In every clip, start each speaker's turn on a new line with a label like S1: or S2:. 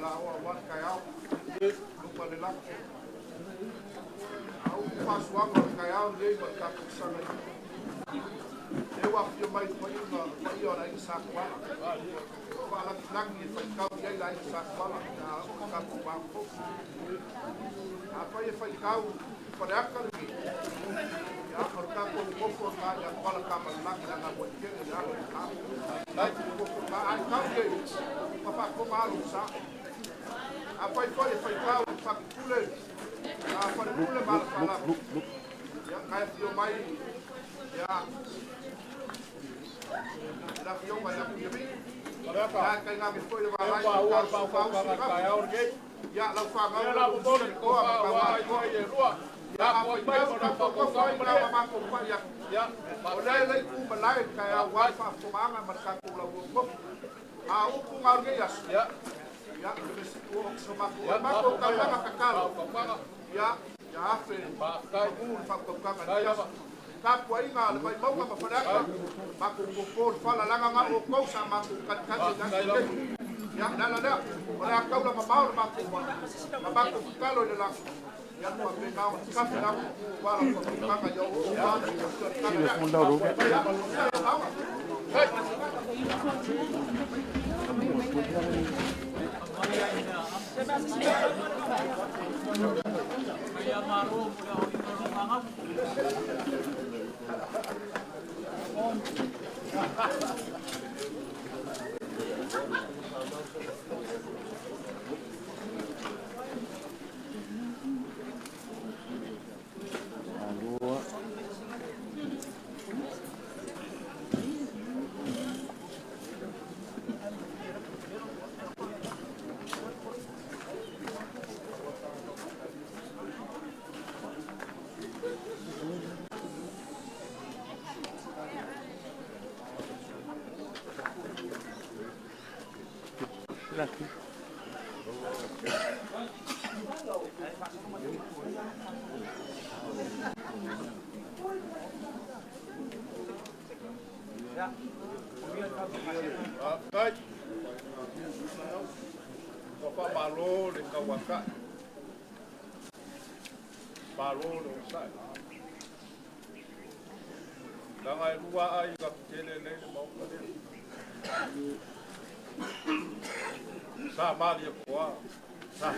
S1: laoa aua le taeao luga le lagi. A upu faasuaga o le taeao lenei ma le tatou saga lea ua afio mai le paia o le aiga Sa Tuala. Faalagilagi e faitau i ai le aiga Sa Tuala a o tatou mafaufau. Afai e faitau i Faleata lenei, ia, o le tatou nofo lena ia Tuala Tamalelagi leaga ua tele le alo i tatou nofo lena. A e tau i ai, ua faatoga alo i sa. Afai foi e faitau i Fatupule, a Falepule ma Alafaalava, ia, na e afio mai, ia, le afioga ia Puialii, ia, tainane foi le valai o ia, lau fanau, toa ma tauatoa. Ia, a faitau tatou nofo ai ma le matou pai atu. O lea le itu malae le taeao ai faafofogaaga ma le tatou lauofofu. A upu na o lenei aso, ia, o le matou taulaga tatalo, ia, ia afe pagu le faautautaga i lenei aso. Tapuaiga a le Vaimauga ma Faleata, matou popo le fala laga na outou sa matou talitali i le aso lenei. Ia, le ala lea, o le a taula mamao le matou ma matou tatalo i le lagi. Ia, faapena ona kafe la aua la faautautaga ia outou lea. Ia, manuia lau lauga. Faafetai. Ua faamalo le tauatai. Malo le onosai. Leaga e lua aiga tetele nei le Maota lea. Sa Malietoa, sa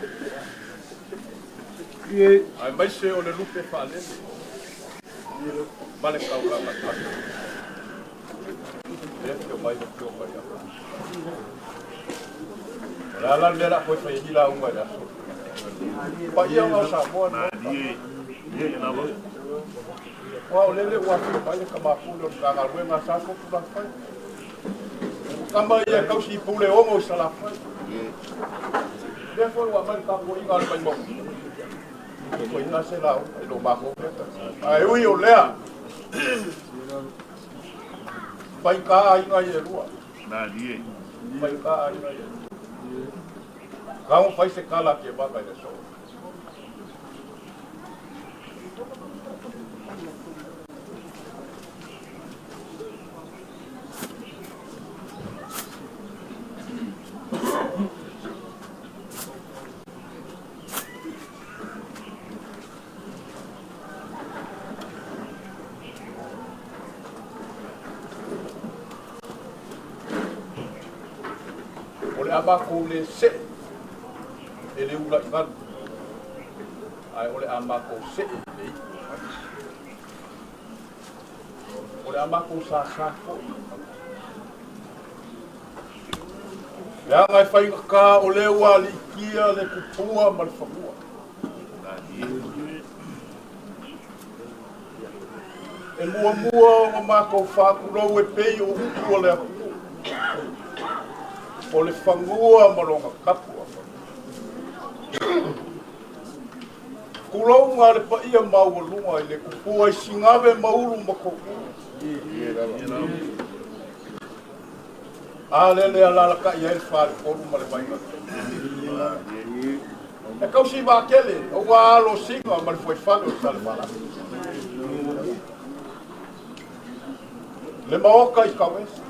S1: Aemaise o le lupe faalele ma le taulaga tasi. Le afio mai le afioga ia. O le a la le mea o le a toe fai ai ni lauga i le aso. Paia o Samoa le Maota. Aua o lele ua afio mai le Tama Pule o le Matagaluega a Sa Sotulafai. O tama ia e tausi i pule ono i Salafai. Lea foi ua aumai le tapuaiga a le Vaimauga. Foi ina se lauga i lo matou lea. Ae ui o lea, faigata aiga ia e lua. Faigata aiga ia e lua. Kago fai se tala a Tevaga i le aso. O le a matou le see e le ula i galu, ae o le a matou see i le iu o galu. O le a matou sasa foi. Leaga e faigata o lea ua aliitia le tupua ma le fanua. E muamua ona matou faatulou e pei o upu o le atunuu. O le fanua ma lona tapuafanua. Tulouna le paia maualuga i le tupua i Sigave ma Ulu ma To'u. A lele alalatai ai le faletolu ma le vaiga. E tausi vaatele, aua alo siga ma le fuaifale o Salevalasi. Le maoka i Kawesa.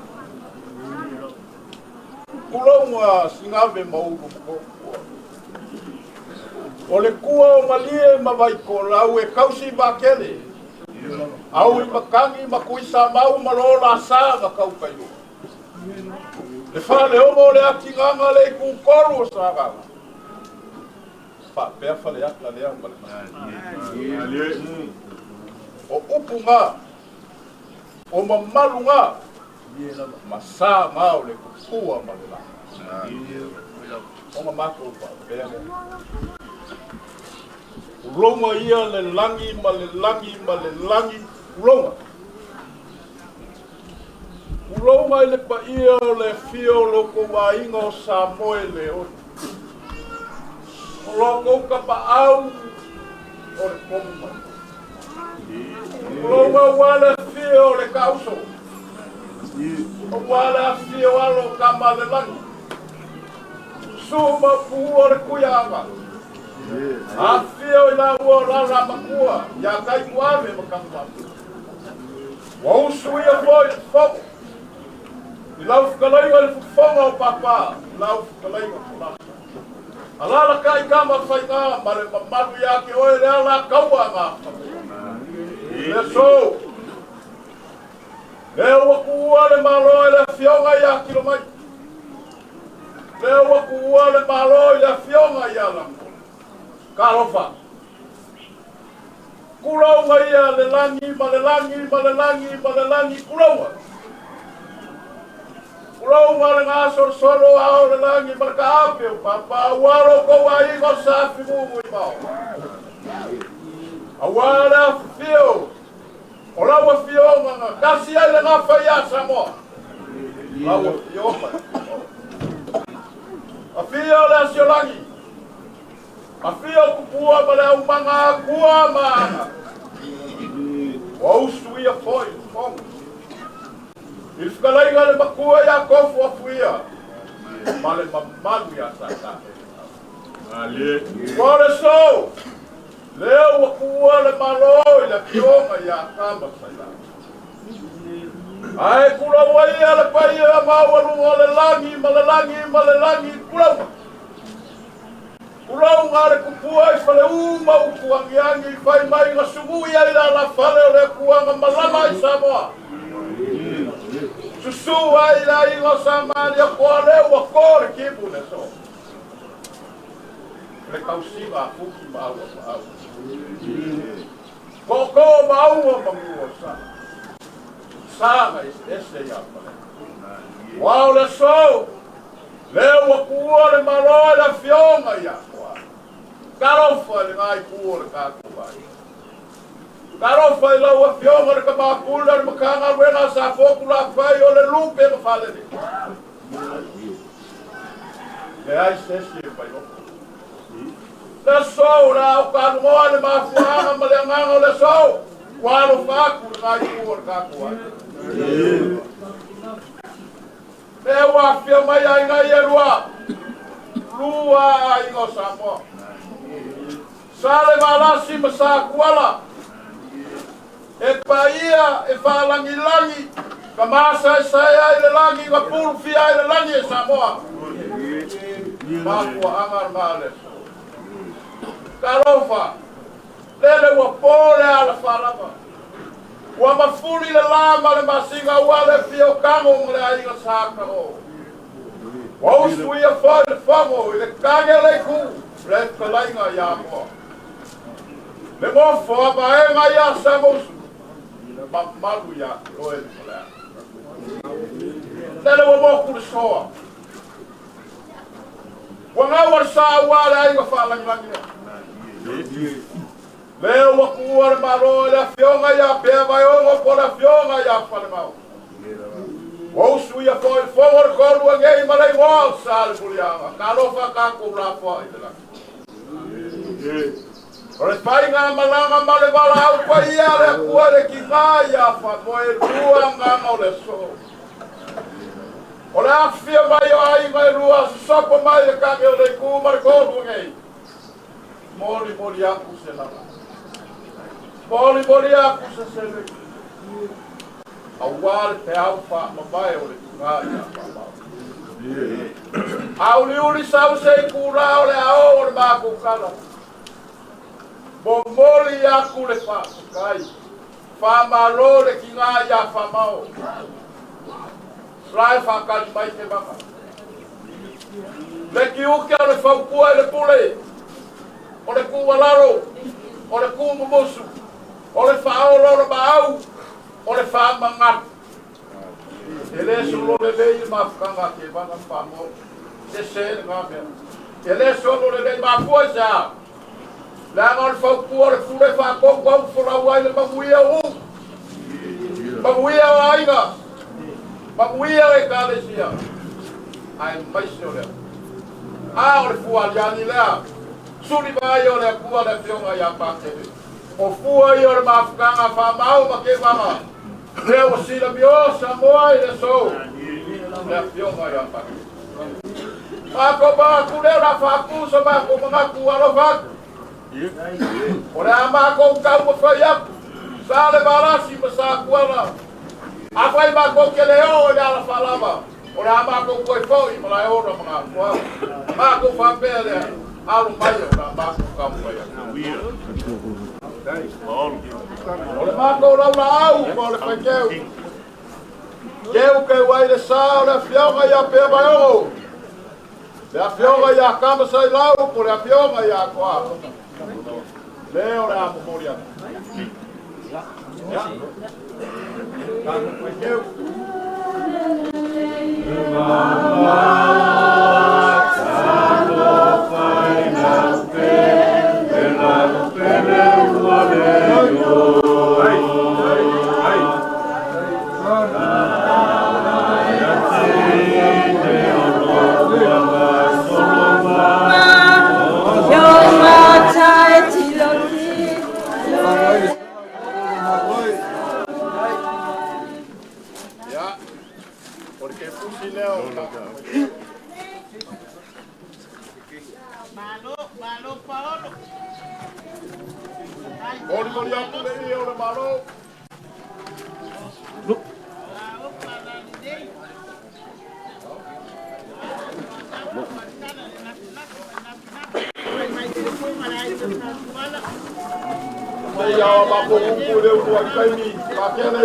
S1: Tulouna Sigave ma Ulu ma To'u. O le kua o malie ma vaikolau e kausi vakele. Au i makangi ma kuisa mau ma lola sa ma kaukailua. Le fale omo le atiganga le kukolu o sagaga. Faapea faleata lea ma le o upu ngā, o mamalu ngā, ma sa ngā o le kupua ma le lagi. Ona matou faapea lea. Uloga ia le lagi ma le lagi ma le lagi, uloga. Uloga i le paia o le fia o loko aiga o Samoa e leoni. O loko kapaau o le komu mai. Uloga ua le fia o le kauso. Ua le afio alo kama le lagi. Susu ma puua le kuiaga. Afio i la ua o lala makua, ia kai kuame ma kamuamu. Ua usu ia foi le fogo. I lau fukalaiga le fufoga o papa, i lau fukalaiga folasa. Alala kai kama whaiga, ma le mamalu ia ke oe le ala kaua ngā whakua. Le so, le ua kuua le malo i le afioga ia kilo mai. Le ua kuua le malo i le afioga ia langola. Kalofa. Kulauga ia le lagi ma le lagi ma le lagi ma le lagi kulauga. Kulauga le gasolosolo ao le lagi ma le kaape o papa ua lo kou aiga o sa fimumu i mao. Aua le afifio o lau afioga ga kasi ai le gafa ia Samoa. Lau afioga. Afio le asiolagi. Afio kupua ma le aumaga akua ma aga. Ua usu ia foi le fogo. I le fukalaiga le makua ia kofu afuia. Ma le mamalu ia sa. Ua le so. Lea ua kuua le malo i le afioga ia kama saila. Ae kulaua ia le paia maualuga o le lagi ma le lagi ma le lagi kulaua. Kulauga le kupua i fale uma upu angiangi fai mai ga sumui ai la la fale o le kuanga malama i Samoa. Susu ai la iga Samaria koa le ua ko le kipu le so. Le kausiga a fuki ma aua ma au. Ko ko ma aua ma mua sa. Saga ese ia pale. Wao le so. Le ua kuua le malo i le afioga ia koa. Kalofa le ngai ku o le kākou ai. Kalofa i lau afioga le kamapula le makanga wena sa foku la fai o le lupe ma falele. Le ai se se pai o. Le so la o ka ngoa le mafuaga ma le agaga o le so. Ua alofa aku le ngai ku o le kākou ai. Le ua afia mai aiga ia lua. Lua aiga o Samoa. Sa le valasi ma sa kuala. E paia e whaalangilagi. Ka masae sae ai le lagi, ka pulufia ai le lagi e Samoa. Makua anga ngā le so. Kalofa. Lele ua pō le ala whalava. Ua mafuli le la ma le masinga ua le fio kango ma le aiga saka o. Ua usu ia foi le fogo i le kage le ku. Le kalainga ia moa. Le mofo a maenga ia Samosu. Le mamalu ia ke oe le falea. Lele ua moku le soa. Ua ngau le sa ua le aiga whaalangilangi lea. Le ua kuua le malo i le afioga ia pea vaeogo po le afioga ia falemau. Ua usu ia foi le fogo le kolu angei ma le igoa o sa le muliaga. Kalofa kākou lafoa i le lagi. O le faiga malaga ma le valaau paia le Atua le kiga ia faamoe lua agaga o le aso. O le afifia mai o aiga e lua sosopo mai le kage o le iku ma le kolu angei. Moli moli aku se lala. Moli moli aku se sele. Aua le peau faamamae o le tuga ia faamau. Auliuli sau se i kula o le ao o le mākou kala. Momoli aku le faafetai. Faamalo le kiga iā Faamao. La e faatali mai Tevaga. Le tiute o le fautua i le pule, o le tuualalo, o le tuumumusu, o le faaola o le maau, o le faamanatu. E lē solo lelei le mafutaga a Tevaga ma Faamao. Sese lena mea. E lē solo lelei mafua i se a? Leaga o le fautua o le pule faatonu au folau ai le manuia o nuu, manuia o aiga, manuia o ekalesia, aemaise o le Atua. A o le fua aliali lea, suli mai o le Atua le afioga ia Patele. O fua ia o le mafutaga Faamao ma Tevaga, lea ua silamio Samoa i le aso, le afioga ia Patele. Matou manatu lea o le a faatu sa matou manatu alofa atu. O le a matou taumafai atu, sa le valasi ma sa tuala. Afai matou te le oo i le ala faalava, o le a matou toe foi i Malaeola ma Gafoa. Matou faapea lea, alo mai o le a matou taumafai atu. O le matou laulaau ma o le faiteu. Keukeu ai le sa o le afioga ia Peamaiogo, le afioga ia Tamasailau po le afioga ia Toa. Le o le a momoli atu. Ia. Tatou faiteu. Ia, o le kefusi lea o le tatou faiteu. Molimoli atu le ie o le Malo. Nei a matou upu i le uluai taimi Patele.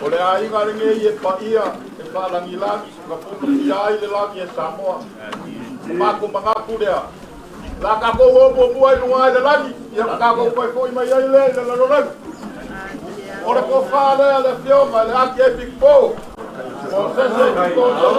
S1: O le aiga lenei e paia e faalagilagi na punatia ai le lagi e Samoa. O matou manatu lea, o le a tatou o muamua i luga i le lagi, ia ma tatou toe foi mai ai lea i le lalolagi. O le tofa lea le afioga i le Ati Epikopo, Mosese Tikoto.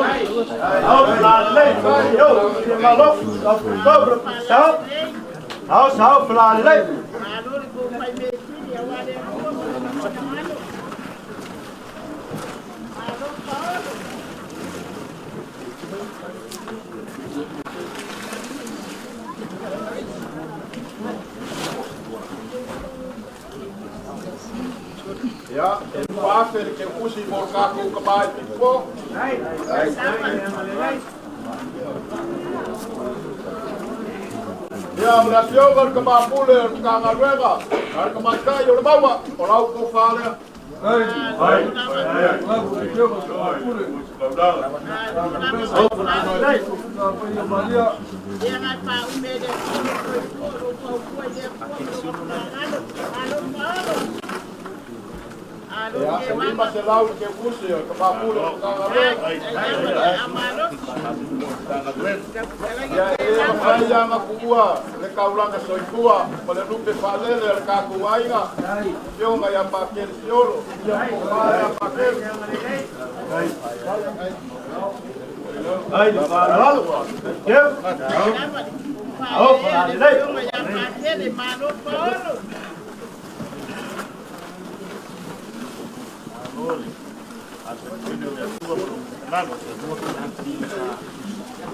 S1: Ia, e 2,000 le keukusi mo le tatou tama Epikopo. Ia, o le afioga i le tama pule o le Matagaluega, a le tamaitai o le Maua, o lau tofa lea. Ia, e 500 le keukusi o le tama pule o le Matagaluega. Ia, e le mafai lava ona tuua le taulaga soifua ma le lupe faalele a le tatou aiga, afioga ia Patele Siolo, ia tofa ia Patele.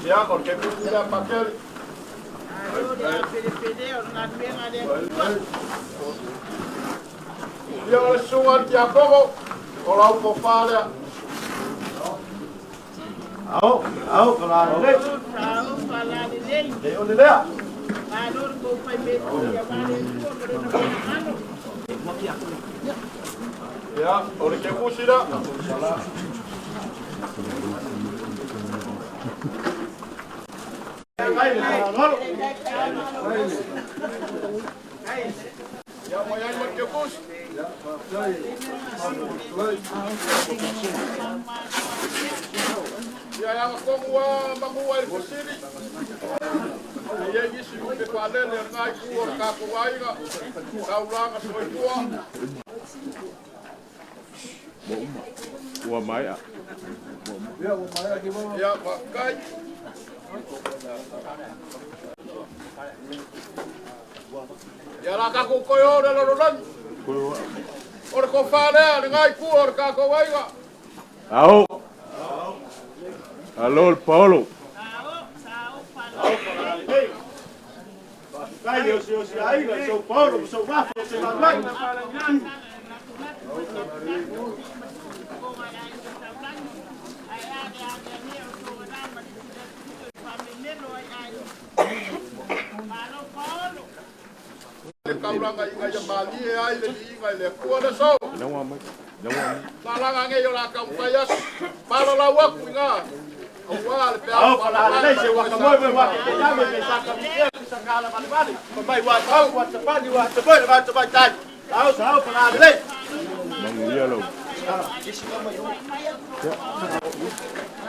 S1: Ia, o le keukusi lea Patele. Ia, o le susuga i le tiakono, o lau tofa lea. Ia, o le keukusi lea. Ia mai ai ma te kusi. Ia ia kongu a mangua i fasili. Ia isi u te whalele o ngai ku o ka ko aiga. Taulanga soifua.
S2: Ua mai a.
S1: Ia kai. Ia la ka ko koe o le lorolangi. O le ko whalea le ngai ku o ka ko aiga.
S2: Ao. Alo Paolo.
S3: Kai o se o se aiga, sou Paulo, sou Rafa, se vai.
S1: Le kaulanga inga ia mali e ai le inga le kua le so.
S2: Nawa mai. Nawa mai.
S1: La langa nge yo la ka umpai aso. Palo la waku inga. Aua le pe
S3: Ao fala le se wa ka moi wa ke ya me sa ka mi ke sa ka la vale vale. Mai wa tau wa ta pa ni wa ta boy wa ta bai tai. Ao sa fala le.
S2: Manguia lo.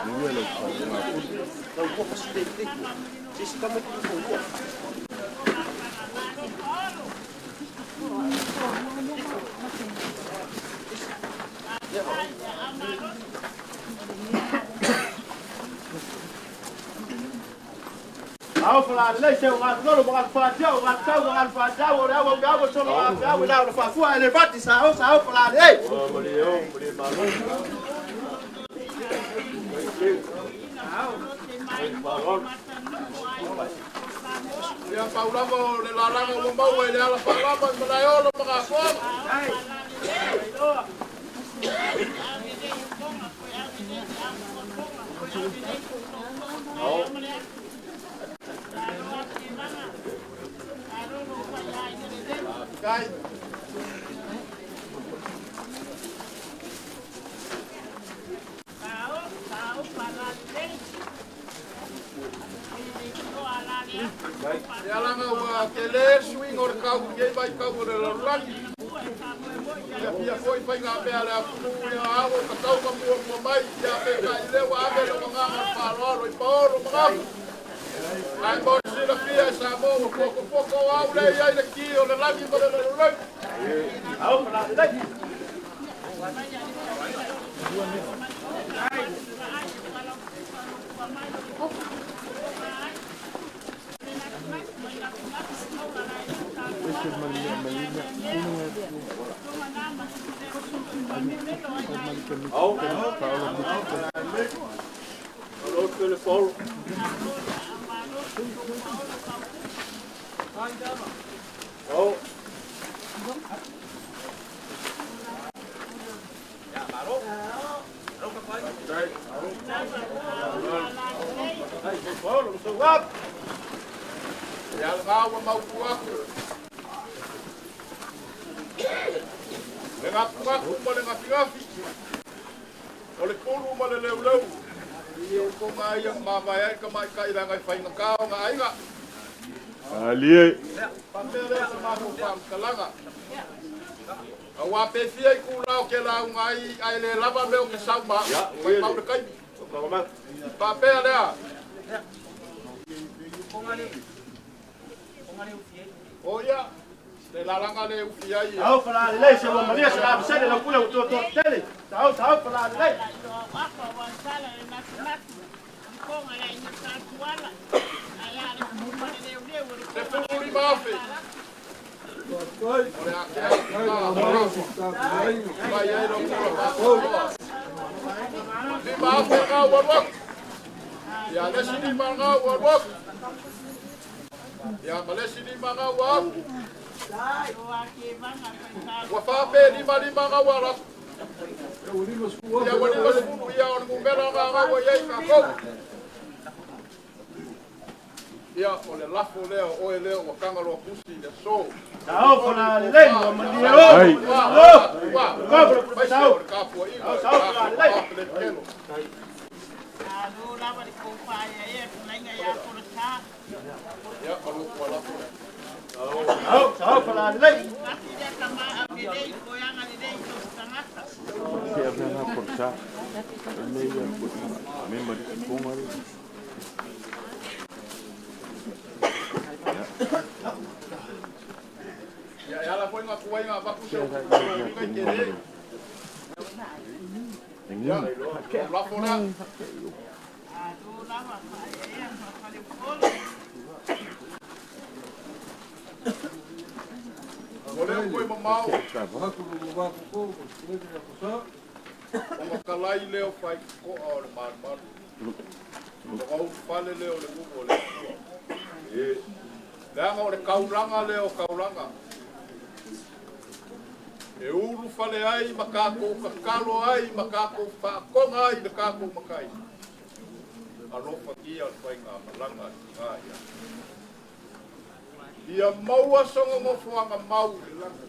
S2: Manguia lo.
S3: Ao fala le se wa no lo wa fa ja wa ta wa fa ja wa wa wa wa so wa wa wa la fa fu le fa ti sa o sa fala le.
S1: Ia paulama o le lalanga ua maua i le ala faalama i malaeolo ma gasoaga. Kai. Ia langa ua ke le swing o le kau ngei vai kau o le lalulagi. Ia fia foi fai ngā mea le apunu ia awo ka tau ka mua mua mai ia pe ka i lewa ave le manganga le whaloalo i paolo mangafu. Ai mo sila fia i Samoa ua poko poko au le ia i le ki o le lagi ma le lalulagi.
S3: Ao fala le. Alo le Paulo. Ao. Ai Paulo, sou wa.
S1: Ia le ngā ua mautu aku. Le ngapu ngapu ma le ngafi ngafi. O le pulu ma le leu leu. Ia ko ngā ia mamae ai ka mai kai langa i whainga kao ngā aiga.
S2: Alie.
S1: Papea lea sa matou whaamtalanga. Aua pe fia i kūlao ke lau ngai ai le lava meo ke sau ma. Wai mau le kaimi. Papea lea. O ia. Le lalanga le ufi ai.
S3: Ao fala le se wa Maria se la se le pula to to tele. Ao sa fala le.
S1: Le pulu mafe. O le ake ai Mai ai lo kula whaakoloa. Lima afe ngā waruaku. Ia lesi lima ngā waruaku. Ia ma lesi lima ngā waku. Ua whaape lima lima ngā waraku. Ia ua lima sefulu ia o le ngumera ngā ngā ua iai kākou. Ia o le lafo lea o oe lea ua kangaloa pusi i le aso.
S3: Ao fala le wa Maria o.
S1: Ua,
S3: Ko
S1: Mai se o le kapuaiga.
S3: Ao, sao fala le.
S1: Le kelo. Ia, malu tua lafo lea.
S3: Sao falalelei.
S2: Se avea porta. Leia member konga.
S1: Ia, e ala foi ngā kuai ngā vaku se o kuai te re. Ia, lafo lea. O lea koe mamao. O makalai leo whai koa o le marumaru. O ngau fale leo le mumu o le atua. Leaga o le kaulanga lea o kaulanga. E ulu fale ai ma kākou kakalo ai ma kākou whaakonga ai le kākou makai. Alofa kia o le whainga malanga ki ngā ia. Ia maua songo ngofoanga mau le langa.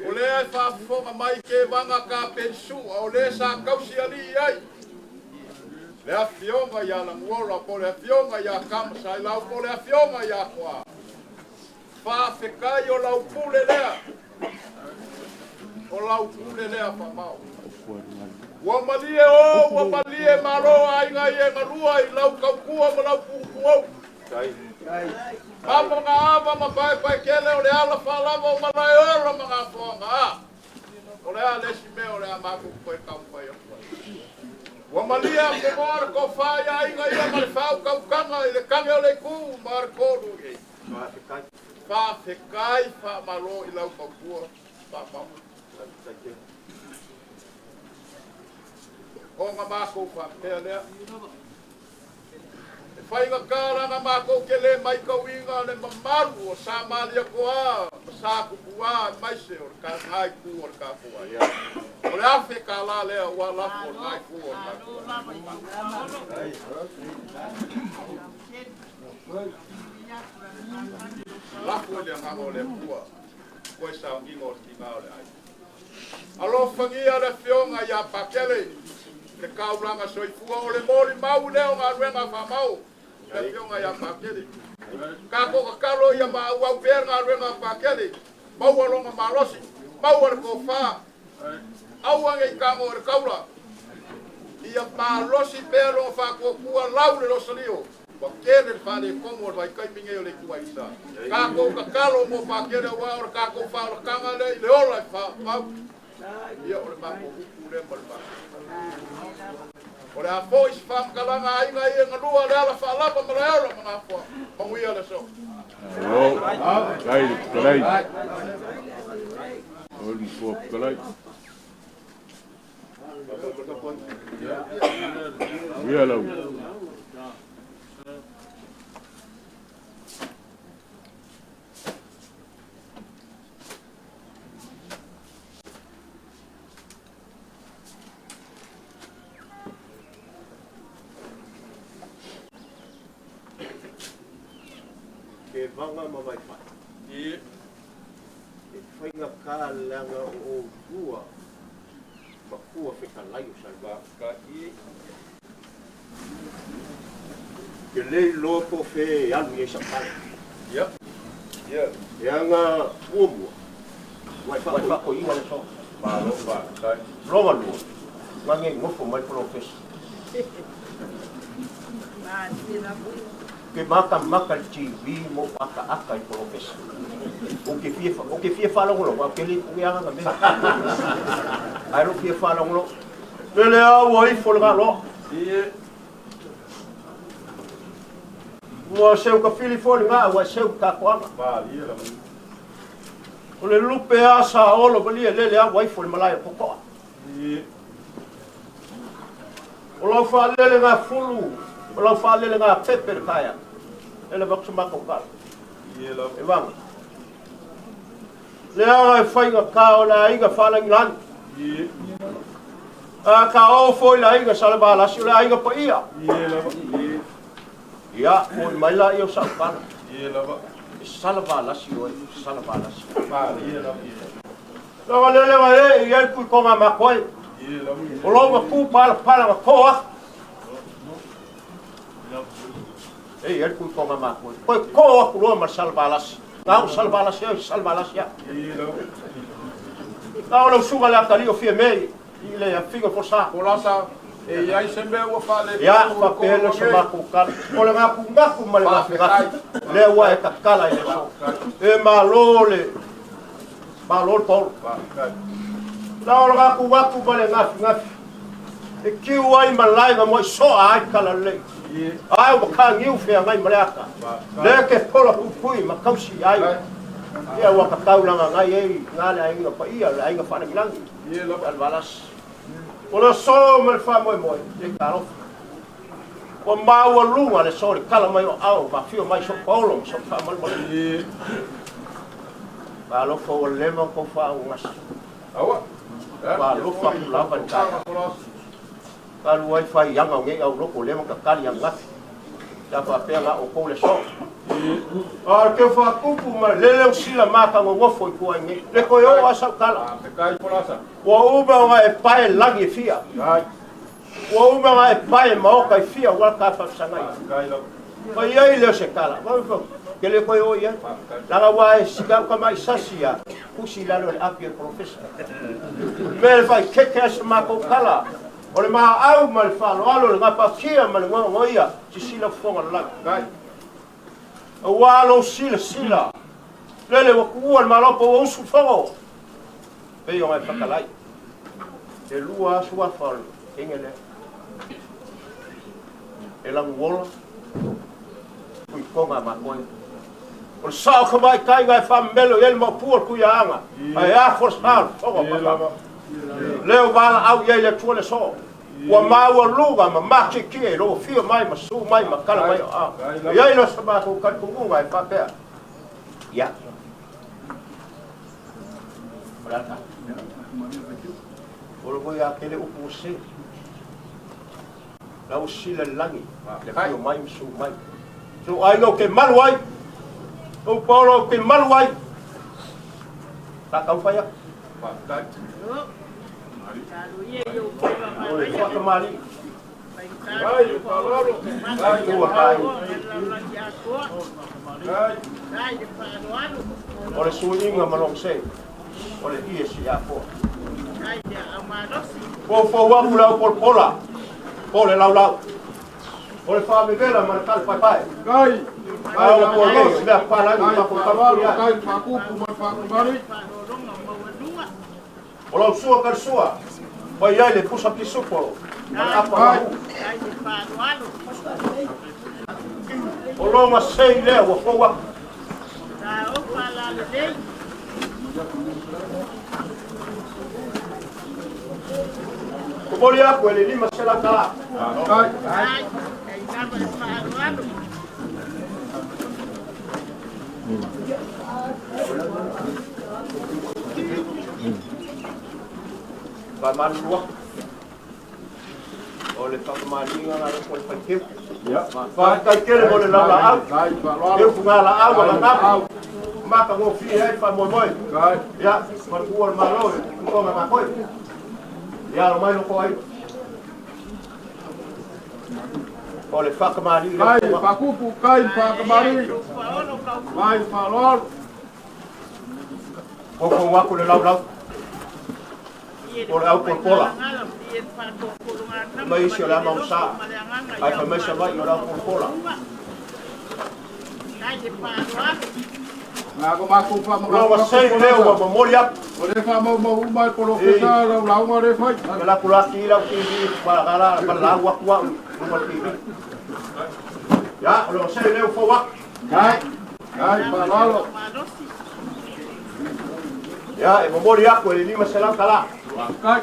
S1: O lea e whaafofoga mai ke vanga ka pensua, o lea sa kausi ali ai. Le afioga ia Laguola, po le afioga ia Kamasailau, po le afioga ia Koa. Whaafekai o lau pule lea. O lau pule lea whamau. Ua malie o, ua malie malo aiga i e galua i lau kaukua ma lau pukuau. Mamo ngā ava ma pae pae kele o le ala whaalava o malae ora ma ngā whoanga a. O le a lesi mea o le a mākou koe kaumpai atu ai. Ua malia ke moa le ko whai aiga ia ma le whau kaukanga i le kange o le ku ma le kōru i. Whaafekai wha malo i lau kaukua wha mau. O ngā mākou whapea lea. E whainga kālanga mākou ke le mai kauinga le mamalu o sa malia koa, ma sa kupua, maise o le ka ngai ku o le ka kua. O le afe ka la lea ua lafo o le ngai ku o le ka kua. Lafo le anganga o le kua, koe saunginga o le tinga o le ai. Alofagia le fionga ia Pakele, le kaulanga soifua o le moli mau lea o galuega faamau, le afioga ia Pakele. Kako kakalo ia maauau pea le galuega a Pakele, maua loga malosi, maua le kofā, aua nei kago i le kaula. Ia malosi pea loga faakuakua lau le losalio, ua kele le faaletomu o le vaitaimi nei o le ituaisa. Kako kakalo mo Pakele ua o le kākou faaolataga lea i le ola e faamau. Ia o le mākou upu lea ma le mākou. O le a foi se whaamkalanga aiga ia ngalua le ala whaalapa ma le ola ma ngā wha. Manuia le so.
S2: Alo. Kai kalai. O le mtua kalai. Ia lau.
S3: Ke vanga ma vai whai. E whainga kā langa o ua ma kua whekalai o salva. Ke lei loa po whe alu i e sa pale.
S1: Ia. Ia.
S3: E anga mua mua. Wai whako inga le so.
S1: Malo whakai.
S3: Longa lua. Ngange ngofo mai profesa. Ke maka maka le TV mo aka aka i profesa. O ke fia o ke fia whalongolo, wa ke le o anga me. Ai ro fia whalongolo. Le le au ai fo le ngalo. Mua seu ka fili fo le ngā, wa seu ka koanga. O le lupe a sa olo malia lele au ai fo le malaia pokoa. O lau whaalele ngā fulu, o lau whaalele ngā pepe le kaya. Ele waksa mako kala. E vanga. Le anga e whainga ka o le aiga whalangi lani. A ka o foi le aiga sale valasi o le aiga pa ia. Ia, o mai la ia o sa ukala. E sala valasi oe, sala valasi. Longa lele wa e, i el pui konga makoe. O lau ma ku pala pala ma koa. E i ai le tuitoga matua. Toe to atu loa ma le salavalasi. Na o salavalasi ai, salavalasi au. Na o lau susuga le atalii o Fiame i le afiga o Folasa.
S1: Folasa, e i ai se mea ua faaletonu.
S3: Ia, faapea lea o se matou tala. O le gakugaku ma le gafigafi, lea ua e tatala i le aso. E malo le, malo le paolo. Na o le gakugaku ma le gafigafi, e kiu ai malae na muai soa ai talalelei. Ae ua mataniu feagai ma le ata. Lea ke pola puipui ma tausi ai. Ia ua tatau lagagai ai na le aiga paia, le aiga faalagilagi, Alvalasi. O le aso ma le faamoemoe, e talofa. Ua maualuga le aso i le tala mai o aao ma afio mai sou paolo ma sou faamalumaluga. Talofa ua leva ona tou faaugasi. Ua alofa atu lava i le taeao. Talu ai faiaga o nei aulotu lea ma tatali ananafi. Sa faapea na outou le aso. A o le teu faatupu ma le lele usila mata nonofo i tua i nei. Le toe oo a sau tala. Ua uma ona e pae lagi e fia. Ua uma ona e pae maota e fia ua ta faafesagai. Ma i ai lea o se tala. Ke le koe o i ai. Laga ua e sika uka mai sasi a tusi i lalo o le api o le polofesa. Mea le fai keke ai se matou tala. O le maau ma le faaaloalo, le gapatia ma le goagoia, sisila fofoga o le lagi. Aua lou silasila, lele ua tuua le malopo ua usu fogo, pei ona e fatalai. E lua asu afa o le teine lea. E lanuola, tuitoga a matou. O le sao tamaitai na e faamemelo i ai le maopu o le Tuiaana, ae afo le sa o le fofoga o Papa. Lea ua valaau i ai le Atua le aso. Ua maualuga ma matietie lou afio mai ma susu mai ma tala mai o ao. E i ai loa sa matou talitonuga e faapea, ia, o le a tatou? O le foi a tele upu ua sese. La ua sila i le lagi le afio mai ma susu mai. Sou aiga ou te malu ai. Ou paolo ou te malu ai. Sa tau fai atu. O le toatamalii. O le suiga ma lona se, o le ie siafoa. Foufou atu le aupolapola po o le laulau. O le faavevela ma le tale paepae. A o le pua nei, o mea papalagi o tatou tama ai. O lau sua kalisua, mai ai le pusa pisupo ma le apa mahu. O lona sei lea ua fou atu. Momoli atu e le 500 tala. Faamalulu atu. O le faamaliga la le koe faiteu. Faafetai tele mo le laulaau. Teu fugalaau ma lagapu. Matagofie ai le faamoemoe. Ia, ma le tuua o le Malo e tutoga ma koe. Ia, alo mai loko ai. O le faakamalii le
S1: Kai faakupu, kai faakamalii. Mai faaaloalo.
S3: Foufou atu le laulau. O le aupolapola. Fai mai isi o le ama o sa. Ae fai mai Savaii o le aupolapola.
S1: Na ko matou
S3: Lona sei lea ua momoli atu.
S1: O le faamaumau uma e polofesa lau lauga le fai.
S3: Ke laku laki i lau TV, ma lau atu au i luma o le TV. Ia, o lona sei lea ua fou atu.
S1: Kai, kai faaaloalo.
S3: Ia, e momoli atu e le 500 tala.
S1: Kai.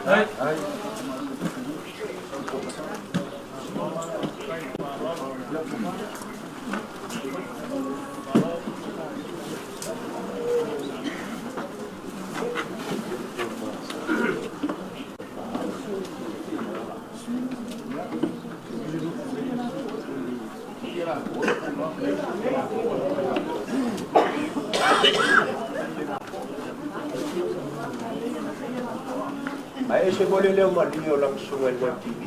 S3: Ae ese foi le leo malie o lana susuga i le TV.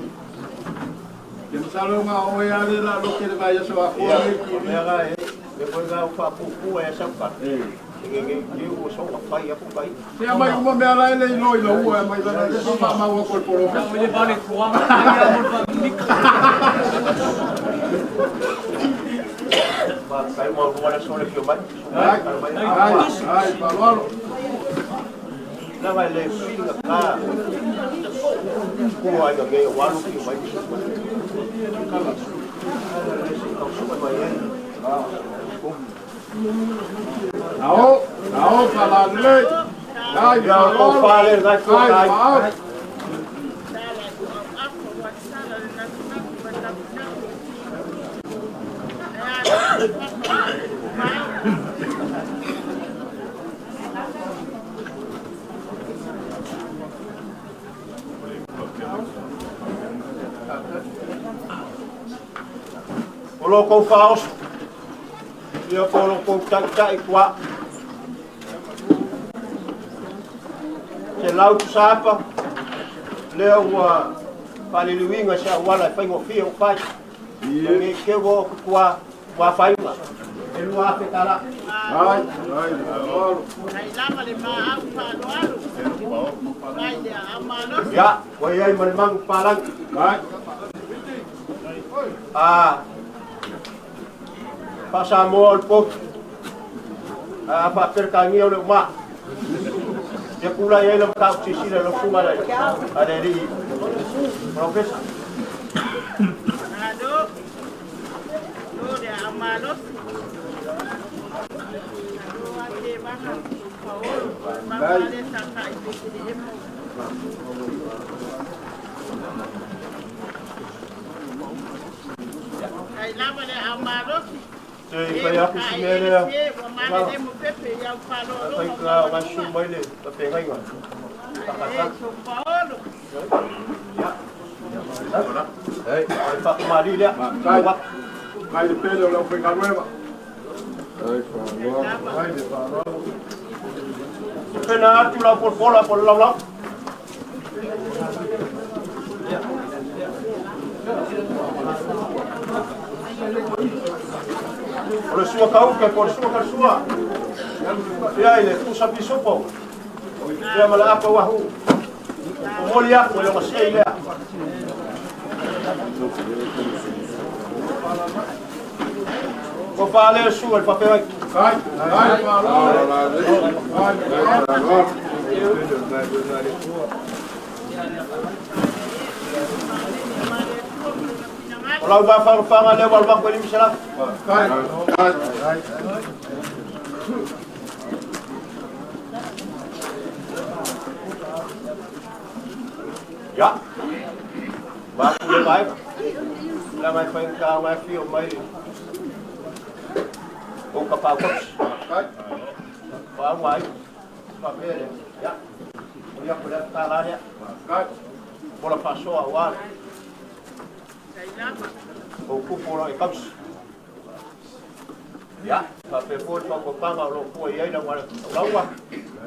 S1: Masalo nga o e ale la lo ke le vai so a ko
S3: Ia,
S1: e
S3: o
S1: ki.
S3: mea ga e, e koe ga o whaapupu e sau ka. E nge nge nge ua so nga whai aku kai.
S1: Se mai uma mea la ele i loi la ua e mai lana le fa maua ko le polo.
S3: Ma kai mau rua na sole fio mai.
S1: Ai, ai, ai, fa'aloalo.
S3: Na vai le whiringa ka. Kua ai nge o walu fio mai. Le si tau sua mai e.
S1: Ao, ao fa'alalelei. Ai,
S3: Ia o
S1: fa'aloalo.
S3: whale ngai kua
S1: Ai,
S3: kai.
S1: fa'ao.
S3: O lo kou whaoso. Ia po lo kou tai kua. Se lau tu sapa. Lea ua paliliuiga se auala e faigofie o fai. Nge ke wo kua kua faiga. E lua afe tala.
S1: Ai, ai, fa'aloalo.
S3: Ia, ua iai ma le magu palagi.
S1: Ai.
S3: A faasamoa o le potu. A faaperekāgia o le umā. Ia kulai ai la mataupu sisila lau suga le a le alii polofesa. Se fai aku si mea lea. Fai ka o gasu mai le tafegaiga. Ia. Ei, ai faakamali lea.
S1: Ai. Ai le pele o le aufaigaluega.
S2: Ai, fa'aloalo.
S1: Ai le fa'aloalo.
S3: Pena atu lau polapola po le laulau. O le sua kauke po le sua kalasua. Ia i le tusa pisopo. Ia ma le apa uahu. O moli aku e le gasei lea. O faale le sua le faafegai.
S1: Ai, ai, fa'aloalo. Ai, fa'aloalo.
S3: O lau mafagafaga lea ua alu aku e 500.
S1: Ai, ai, ai.
S3: Ia. Maku le vaega. La mai faigata mai fio mai. O ka pau kosi.
S1: Ai.
S3: Paauga ai. Faapea lea. Ia. O ia ko lea tālā lea.
S1: Ai.
S3: Mola faasoa auā. O kupu o lo e kausi. Ia, faapea foi le faaopoopaga o loo fua i ai lau lauga.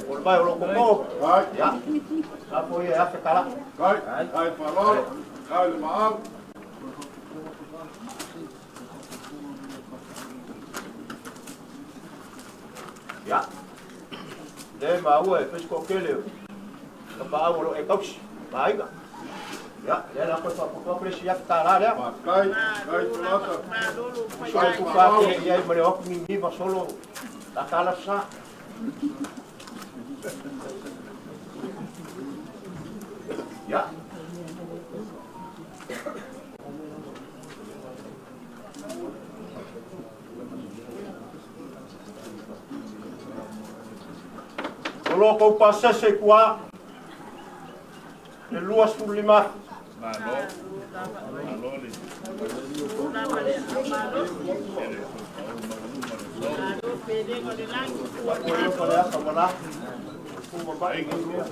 S3: O le vai o loo koko.
S1: Ai.
S3: Ia. Apo ia e afe kalaa.
S1: Ai, ai, fa'aloalo. Ai le maau.
S3: Ia. Le maua e pesiko kele. Ka paau o loo e kausi. Maaiga. Ia, lea la koe faaopoopo le si afe tālā lea.
S1: Ai, ai, tulata.
S3: Ai ku faatele i ai ma le o aku niniva solo. La tala sa. Ia. O lo kou pasese kua. Le 25. O le ko le aka mala. Kuma mai ngi mea.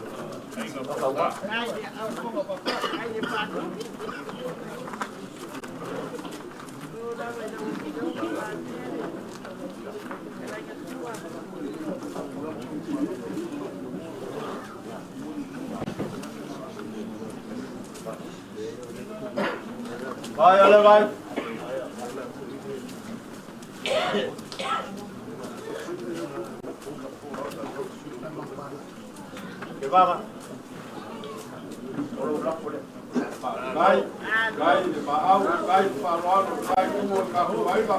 S3: Vai ale vai. Ke vaga. O lo lafo le.
S1: Vai, vai le paau, vai le faaaloalo, vai tumu o le tatou aiga.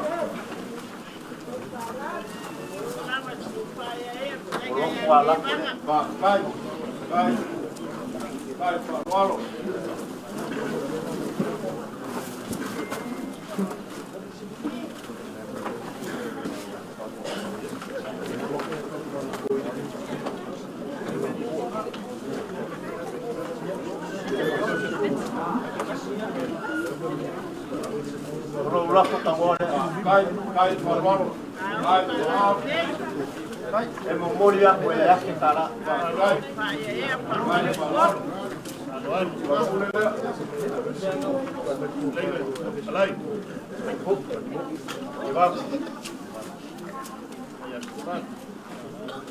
S3: O lo kua lafo le.
S1: Faafetai, vai, vai le faaaloalo.
S3: O lo lafo tagoa le.
S1: Vai, vai le faaaloalo, vai le paau.
S3: E momoli aku e ake tala.
S1: Vai, vai le faaaloalo. Ua pule lea.
S3: Ke vaga.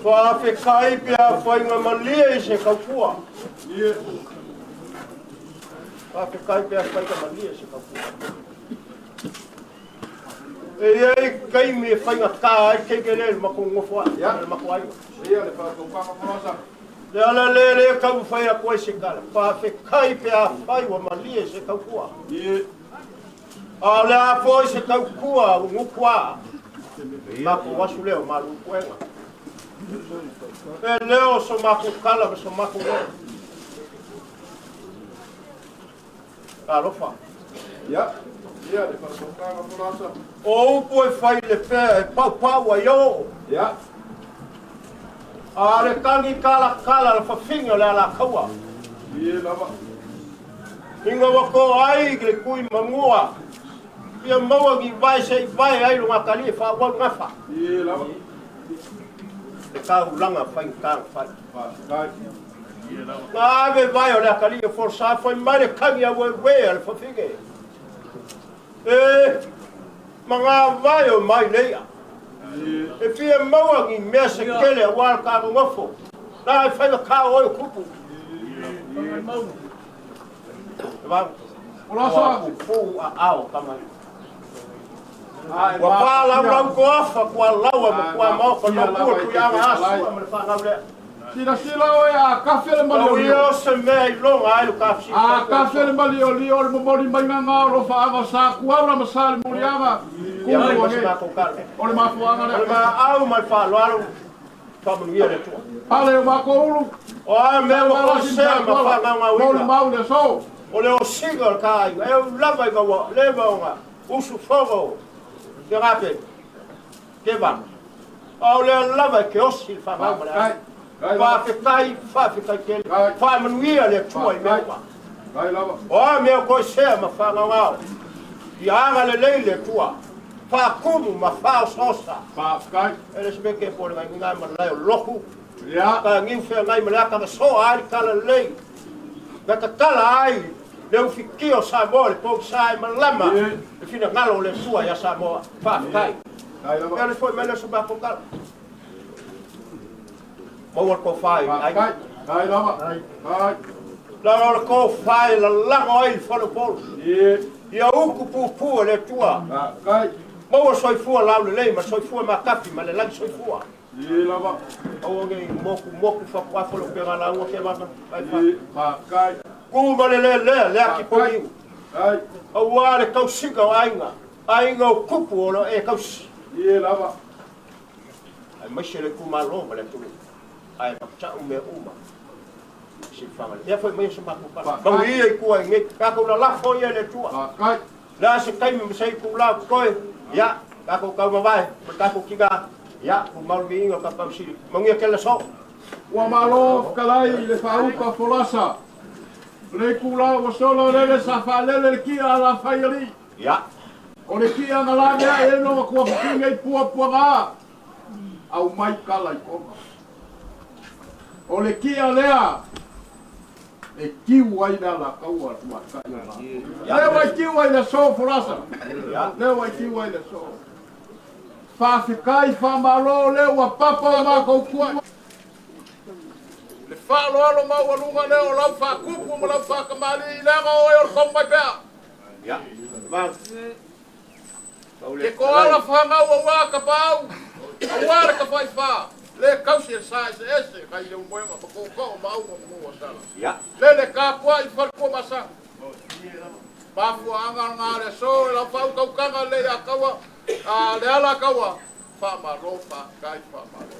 S3: Faafekai pe afaina malie i se kaupua.
S1: Ie.
S3: Faafekai pe afaina malie i se kaupua. E iai kaimi e faigatā ai keike le makou gofo ai
S1: Ia.
S3: le makou aiga.
S1: Ia le faataupaga folasa.
S3: Le ala lea lea taumafai atu ai se tala. Faafekai pe afai ua malie se taukua.
S1: Ie.
S3: A o le a foi se taukua ua gutuā. Makou asu lea o malu puega. E leo so makou kala ma so makou leo. Talofa.
S1: Ia. Ia le faataupaga folasa.
S3: O upu e fai le pea e paupau ai oo.
S1: Ia.
S3: A le tagi kalakala le fafiga o le alakaua.
S1: Ie lava.
S3: Inga ua ko ai i le kui mamua. Ia maua ki vae se i vae ai lo ngakali e whaawau ngafa.
S1: Ie lava.
S3: Le kaulanga whaingatanga whai.
S1: Faafetai.
S3: Ngā ave vai o le akali e forsa whai mai le kangi a wewe a le whawhige. E, ma ngā vai o mai leia.
S1: Ie.
S3: E fia maua ki mea se kele a wā ka ngofo. Nā e whai ka oi o kupu. E vā,
S1: Folasa.
S3: pu a ao kama.
S1: Ai,
S3: Ua pā lau lau ko afa kua laua ma kua maoka
S1: Ia
S3: no
S1: lava
S3: kua
S1: i
S3: tui
S1: te
S3: anga
S1: fetalai.
S3: asua ma le whanau lea.
S1: Silasila oe a kafe le
S3: Tau
S1: maliolio.
S3: ia o se mea i longa ai lo ka fsi.
S1: A kafe le maliolio o le momoli mai ngā o lo whaanga sa kuaura ma sa le moliaga.
S3: Ia mai
S1: Kumu
S3: ma se
S1: ange.
S3: mākou kala.
S1: O le mafuanga
S3: O le
S1: lea.
S3: ma au ma le whaaloalo whaamanuia le Atua.
S1: Pale o mako ulu.
S3: O a mea ua kosea ma whanau ngā
S1: Molu
S3: uiga.
S1: mau le so.
S3: O le osiga o le kāinga. E u lava i kaua leva o ngā usu fogo. Te rape. Ke vana. A o le lava i ke osi le whanau ma le
S1: Kai.
S3: ai.
S1: Kai lava.
S3: Whaafekai, whaafekai tele.
S1: Kai.
S3: Whaamanuia le Atua i mea uma.
S1: Kai lava.
S3: O a mea kosea ma whanau ngāo. I anga le lei le Atua. Whaakumu ma whaosaosa.
S1: Faafetai.
S3: E le se ke po le ngai ngai ma lai o loku.
S1: Ia.
S3: Ka ngiu whea ngai ma le aka so ai kala lei. Na ka kala ai le ufikia o Samoa le pou sa e malama.
S1: Ie.
S3: Le fina ngalo o le Atua ia Samoa. Whaafekai.
S1: Kai lava.
S3: Ia le foi mai le so mako kala. Maua le kōwhai. Ai.
S1: Faafetai. Kai lava. Kai.
S3: La o le kōwhai la lango ai le whale polu.
S1: Ie.
S3: Ia uku pūpū e le Atua.
S1: Faafetai.
S3: Maua soifua lau lelei ma soifua makafi ma le lagi soifua.
S1: Ie lava.
S3: Aua nge moku moku whakuafo lo pera laua ke vana. Ai wha.
S1: Ie. Faafetai.
S3: Ku ma le le le le aki pogiu.
S1: Kai.
S3: Aua le kausika o aiga. Aiga o kupu o lo e kausi.
S1: Ie lava.
S3: Ai maise le kumalo ma le tulu. Ai makchau me uma. Si whanga. Ia foi mai se maku pala. Mau ia i kua i nge. Kako la lafo ia le tua.
S1: Faafetai.
S3: La se taimi ma sei ku lau koe. Ia, kako kau mawai. Ma kako kika. Ia, ku maulu inga ka pausiri. Mangia ke la so.
S1: Ua malo fetalai i le faauka folasa. Le kula ua solo lele sa faalele le kia a la faialii.
S3: Ia.
S1: O le kia na la mea e no kua kukinga i puapuaga. Au mai kala i kona. O le kia lea e kiu ai le alakaua tuatai o la. Lea ua i kiu ai le so folasa.
S3: Ia.
S1: Lea ua i kiu ai le so. Faafekai faamalo lea ua papa o makou kua. Le faaloalo maualuga lea o lau faakupu ma lau faakamali'i leaga oe o le kaumai pea.
S3: Ia. Ma.
S1: Ke koala whangau o wā ka pau, a wā le ka whaiwhā, le kausi e sa ese ese, kai le umoenga, ma kōkao ma au ma mua sala.
S3: Ia.
S1: Le le ka pua i whalipua masa. Mafua anga ngā le so, e lau whau kaukanga le ia kaua, a le ala kaua, wha malo, wha kai, wha malo.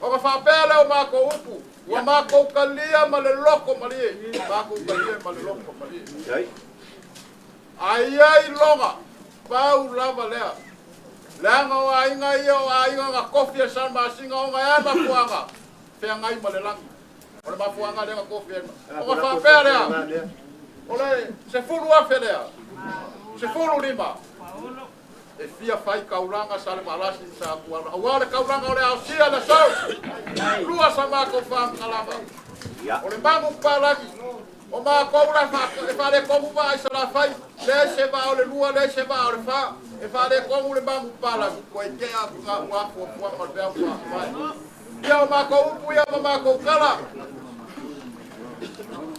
S1: O ka whapea leo mākou upu, ua mākou kalia ma le loko malie, mākou kalia ma le loko malie.
S3: Ai.
S1: Ai ai loga, pau lava lea. Leaga o aiga ia o aiga na kofi e sa masinga o ngai ama fuanga. Fea ngai ma le lagi. O le mafuanga lea na kofi e. O ka whapea lea. O le 10,000 lea. 15. E fia fai kaulanga sa le malasi sa kuala. Aua le kaulanga o le aosia le sau. Lua sa mākou whangalama.
S3: Ia.
S1: O le mangu palagi. O mākou la e whale komu wa ai sa la fai. Le se va o le lua, le se va o le wha. E whale komu le mangu palagi. Koe te a ngā ua fua fua ma le wha whai. Ia o mākou upu ia ma mākou kala.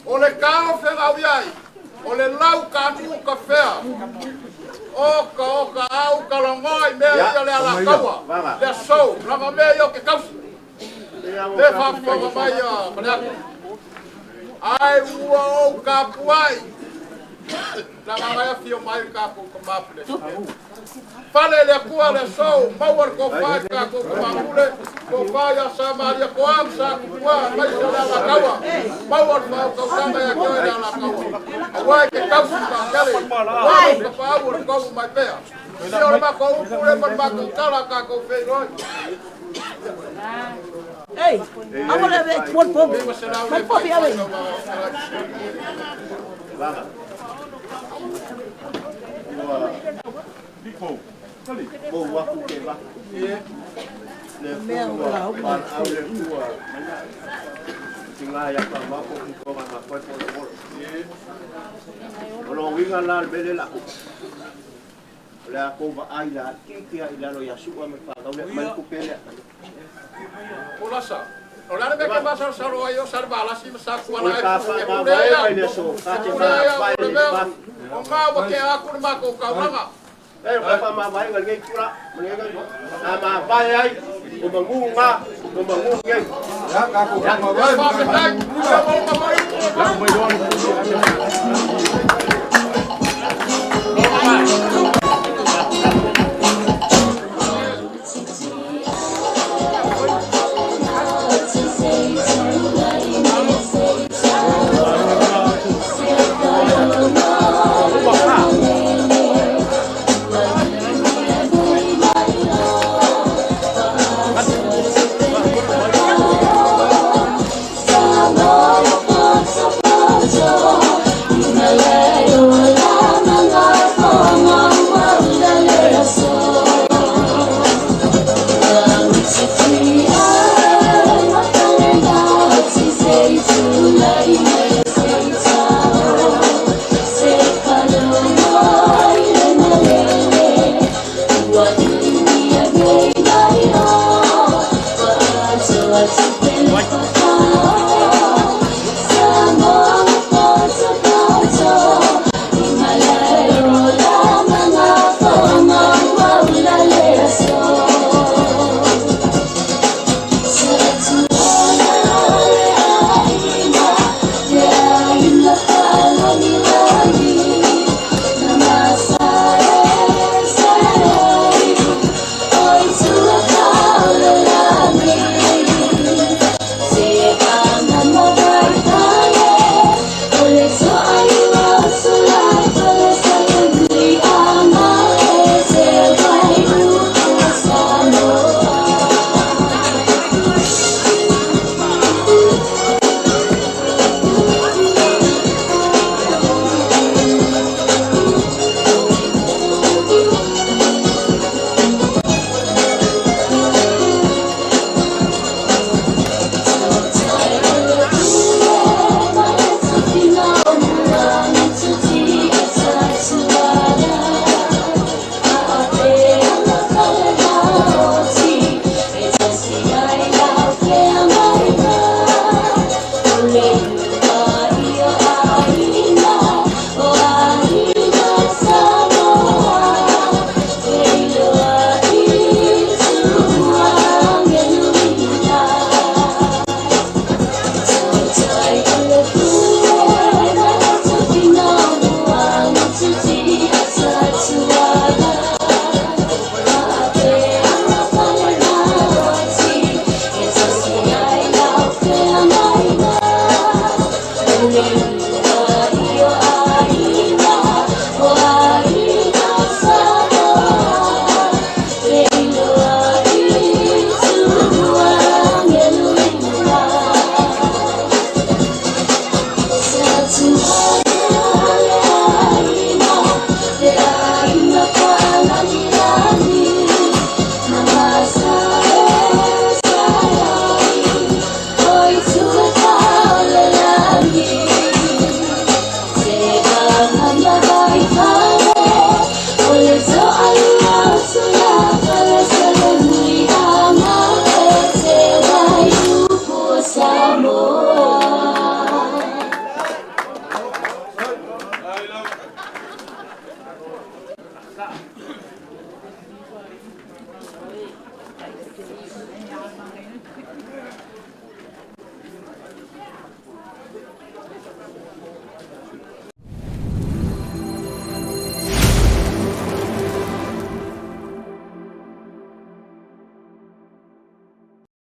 S1: O le kao whengau iai. O le lau ka anu ka whea. O ka au ka langoi mea ia le ala kaua. Le sou, langa mea ia o ke kausi. Le whafuanga mai a Paneako. Ai ua ou ka puai. Langa ngai a fio mai ka kou ka mapule. Fale le kua le sou, maua le kōwhai ka kou ka mapule. Kōwhai a sa Maria ko am sa kupua, mai sa le ala kaua. Maua le whau kautanga ia kioe le ala kaua. Aua e ke kausi ka kele. Aua o ka pāu o le kaumu mai pea. Ia o le mako upu le ma le mako tala ka kou wheiroi.
S4: Ei, amo le pol pol. Pol pol ave.
S3: Vaga. Ua. Mo waku ke va. Le ua pa au le ua. Tinga ya pa ma ko ko ma ma ko ko ko. O lo winga la le bele la. O le a ko va ai la ki ki ai la lo ya su ma pa le ma ku pele.
S1: O lasa. O lana me ke masa salo ai o salva la si sa ku
S3: O
S1: ala
S3: ka
S1: e
S3: fa
S1: e
S3: ma
S1: pule
S3: va
S1: ia.
S3: e le so ka te
S1: Pule
S3: ma
S1: ia
S3: va
S1: o le
S3: le
S1: mea.
S3: pa.
S1: O ngā wa ke aku le mako kaulanga.
S3: E ka fa ma vai ngai kura. Ma ngai na ma vai ai o mangu nga o mangu ngai.
S2: Ia, ka ko ma vai.
S1: Whāpetai. Ia mo ma mai upu o